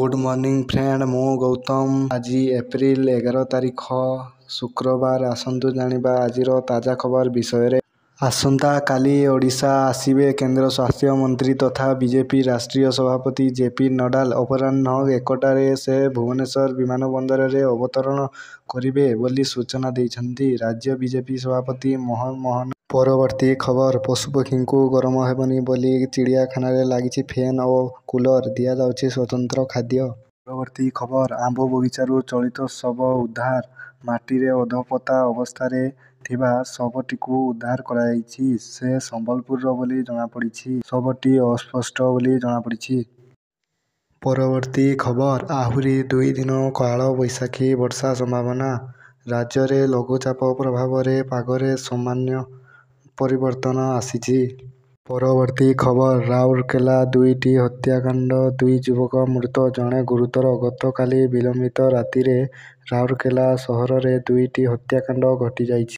Good morning friend, ମୁଁ ଗୌତମ। ଆଜି April 11 ତାରିଖ ଶୁକ୍ରବାର। ଆସନ୍ତୁ ଜାଣିବା ଆଜିର ତାଜା ଖବର ବିଷୟରେ। ଆସନ୍ତାକାଲି ଓଡ଼ିଶା ଆସିବେ କେନ୍ଦ୍ର ସ୍ୱାସ୍ଥ୍ୟମନ୍ତ୍ରୀ ତଥା ବିଜେପି ରାଷ୍ଟ୍ରୀୟ ସଭାପତି ଜେ ପି ନଡ୍ଡା। ଅପରାହ୍ନ 1ଟାରେ ସେ ଭୁବନେଶ୍ୱର ବିମାନବନ୍ଦରରେ ଅବତରଣ କରିବେ ବୋଲି ସୂଚନା ଦେଇଛନ୍ତି ରାଜ୍ୟ ବିଜେପି ସଭାପତି ମୋହନ ମୋହନ। ପରବର୍ତ୍ତୀ ଖବର ପଶୁପକ୍ଷୀଙ୍କୁ ଗରମ ହେବନି ବୋଲି ଚିଡ଼ିଆଖାନାରେ ଲାଗିଛି ଫ୍ୟାନ୍ ଓ କୁଲର, ଦିଆଯାଉଛି ସ୍ୱତନ୍ତ୍ର ଖାଦ୍ୟ। ପରବର୍ତ୍ତୀ ଖବର ଆମ୍ବ ବଗିଚାରୁ ଚଳିତ ଶବ ଉଦ୍ଧାର। ମାଟିରେ ଅଧପୋତା ଅବସ୍ଥାରେ ଥିବା ଶବଟିକୁ ଉଦ୍ଧାର କରାଯାଇଛି। ସେ ସମ୍ବଲପୁରର ବୋଲି ଜଣାପଡ଼ିଛି। ଶବଟି ଅସ୍ପଷ୍ଟ ବୋଲି ଜଣାପଡ଼ିଛି। ପରବର୍ତ୍ତୀ ଖବର ଆହୁରି 2 ଦିନ କାଳବୈଶାଖୀ ବର୍ଷା ସମ୍ଭାବନା। ରାଜ୍ୟରେ ଲଘୁଚାପ ପ୍ରଭାବରେ ପାଗରେ ସମାନ୍ୟ ପରିବର୍ତ୍ତନ ଆସିଛି। ପରବର୍ତ୍ତୀ ଖବର ରାଉରକେଲା ଦୁଇଟି ହତ୍ୟାକାଣ୍ଡ, ଦୁଇ ଯୁବକ ମୃତ, ଜଣେ ଗୁରୁତର। ଗତକାଲି ବିଳମ୍ବିତ ରାତିରେ ରାଉରକେଲା ସହରରେ ଦୁଇଟି ହତ୍ୟାକାଣ୍ଡ ଘଟିଯାଇଛି।